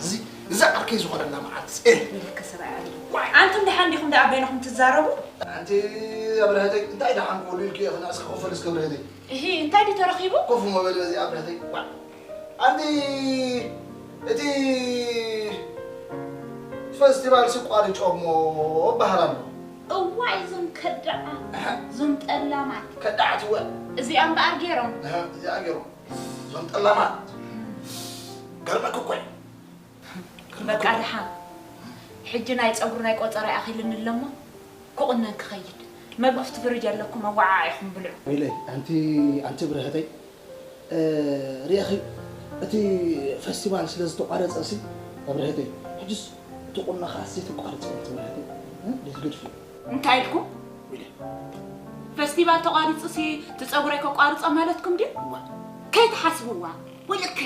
እዚ እዚ ዓርከይ ዝኾነላ መዓልቲ እ ይልከ ሰብኣይ ኣሎ። ኣንቱም ደሓን ዲኹም ደኣ በይንኹም ትዛረቡ? ኣንቲ ኣብረህተይ እንታይ ደሓን ክብሉ ኢልኪ ኢኺ ንዕስኪ ኮፈል እስከ ብረህተይ እሂ እንታይ ድዩ ተረኺቡ? ኮፍ መበል በዚ ኣብረህተይ ዋ ኣንቲ እቲ ፈስቲቫል ስቋርጮ እሞ በሃል ኣሎ። እዋይ እዞም ከዳዓ እዞም ጠላማት ከዳዓት እወ እዚኣ እምበኣር ገይሮም እዚኣ ገይሮም እዞም ጠላማት ገርመክ እኮ እዩ በቃ ደሓን ሕጂ ናይ ፀጉሪ ናይ ቆፀራ ይኣኺልኒ ኣለሞ ክቑነን ክኸይድ መግፍቲ ፍርጅ ኣለኩም ኣወዓዒኹም ብልዑ ኢለይ ኣንቲ ኣንቲ ብርህተይ ርኢኺ እቲ ፈስቲቫል ስለ ዝተቋረፀ ሲ ኣብርህተይ ሕጅስ እቲ ቁኖ ከዓ ዘይተቋርፂ ኣንቲ ብርህተይ ዘይትገድፊ እንታይ ኢልኩም ፈስቲቫል ተቋሪፁ ሲ እቲ ፀጉረይ ከቋርፆ ማለትኩም ድዩ ከይትሓስብዋ ውልከ